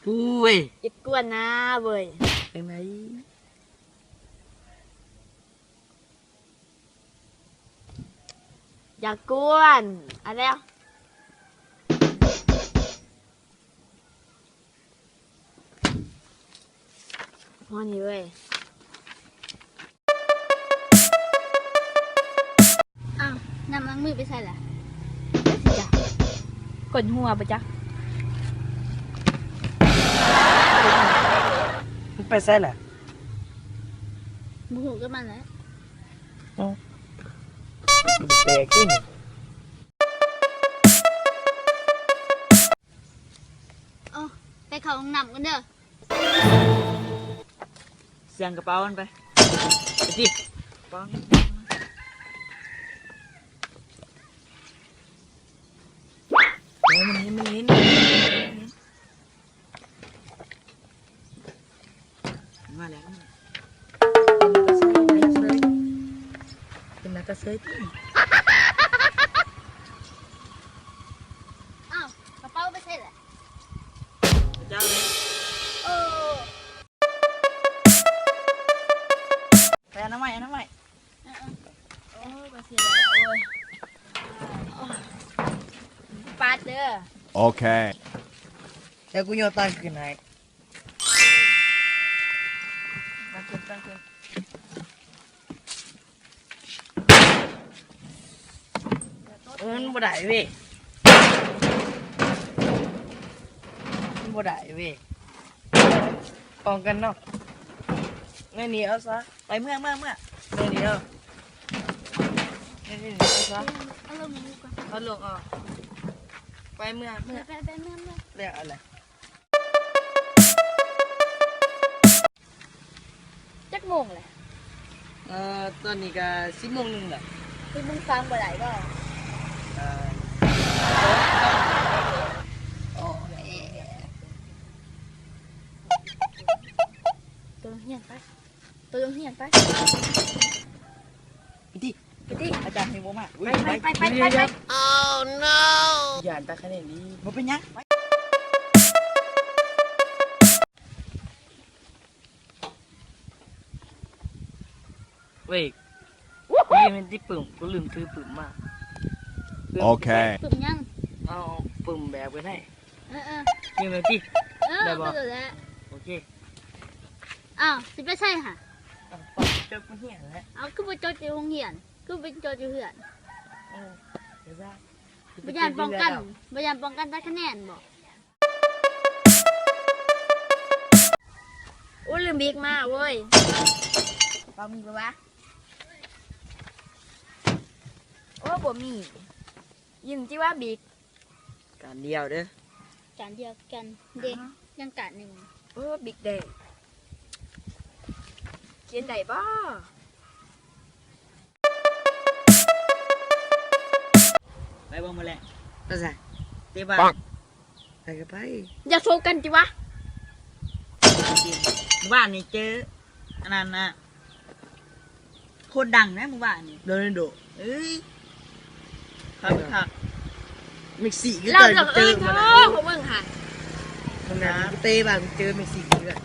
ປູເວີຍ ຢ່າກວນນາເວີຍ. ຈັ່ງໃດ? ຢ່າກວນ. ອັນແລ້ວ ຮອດນີ້ເວີຍ. ອ້າວ ນ້ຳລ້າງມືໄປໃສລະ? ຈັກຊິຈັກ ກົ້ນຫົວບໍ່ຈັກ. ມັນໄປໃສລະ? ບໍ່ຮູ້ຄືກັນແຫຼະ. ເອົ້າ ແຕກຕິ. ໂອ້ ໄປເຂົ້າຫ້ອງນ້ຳກ່ອນເດີ. ສຽງກະເປົາມັນໄປ ໄປຕິ ກະເປົາ. ໂອ້ ມັນເຫັນ ມັນເຫັນ ມັນເຫັນ. ມາແລ້ວ ເປັນໜ້າຕາເຊີຍຕິ. ອ້າວ ກະເປົາໄປໃສລະ? ເຈົ້າເລີຍ. ໂອ້ ໄປເອົານ້ຳໄມ້ ເອົານ້ຳໄມ້. ເອີໆ ໂອ້ຍ ບໍ່ເສຍແລ້ວ ໂອ້ຍ ປາດເດີ. ໂອເຄ ດຽວກູຍົກຕັ້ງຂຶ້ນໃຫ້. ຕັ້ງຂຶ້ນ ຕັ້ງຂຶ້ນ. ໂອ້ຍ ມັນບໍ່ໄດ້ເວີຍ ມັນບໍ່ໄດ້ເວີຍ. ປ້ອງກັນເນາະ ແນວນີ້ເອົາຊະ. ໄປ ເມືອ ເມືອ ເມືອ. ແນວນີ້ເອົາ ແນວນີ້ເອົາຊະ. ເອົາລົງ ເອົາລົງ ເອົາ ໄປ ເມືອ ເມືອ ໄປ ໄປ ເມືອ ເມືອ. ແລ້ວເອົາລະ. ຈັກໂມງແຫຼະ? ເອີ ຕອນນີ້ກະສິບໂມງໜຶ່ງແຫຼະ. ສິບໂມງສາມບໍ່ໄດ້ບໍ່? ເອີ ໂອເຄ ໂຕໂຮງຮຽນໄປ ໂຕໂຮງຮຽນໄປ. ໄປຕິ ໄປຕິ ອາຈານໃຫ້ບໍ່ມາ. ໄປ ໄປ ໄປ ໄປ ໄປ. ໂອ້ໂນ ຢ້ານຕາຄະແນນອີກ. ບໍ່ເປັນຫຍັງ ໄປ. ເວີຍ ນີ້ແມ່ນຕິປຶ້ມ ກູລືມຖືປຶ້ມມາ. ໂອເຄ ປຶ້ມຫຍັງ? ເອົາປຶ້ມແບບກໍໄດ້. ເອີໆ ນີ້ແມ່ນຕິ ເອີ ໄດ້ບໍ່? ໄປໂລດແຫຼະ. ໂອເຄ. ອ້າວ ຊິໄປໃສຫະ? ຈົດໂຮງຮຽນແຫຼະ. ເອົາ ຄືບໍ່ຈົດຢູ່ໂຮງຮຽນ? ຄືບໍ່ຈົດຢູ່ເຮືອນ? ເອີ ບໍ່ຢ້ານປ້ອງກັນ ບໍ່ຢ້ານປ້ອງກັນຕັດຄະແນນບໍ່? ໂອ້ ລືມບິກມາເວີຍ. ເປົາມີບໍ່ວະ? ໂອ້ ບໍ່ມີ. ຢືມຕິວ່າບິກ. ການດຽວເດີ ການດຽວກັນເດ້. ຍັງການໜຶ່ງ. ໂອ້ ບິກແດງ ຂຽນໄດ້ບໍ່? ໄປບໍ່ມື້ແລງ? ໄປໃສ? ເຕະບານ. ໄປກໍໄປ. ຢາກໂຊກັນຕິວະ? ວານນີ້ເຈີອັນນັ້ນນະ ໂຄດດັງນະມື້ວານນີ້ ໂຣນັນໂດ. ເອີຍ ຄັກຄັກ. ເມກຊີຄືກັນ ເຈີມັນນະ ພວກມຶງຫະ ເຕະບານເຈີເມກຊີຄືກັນ.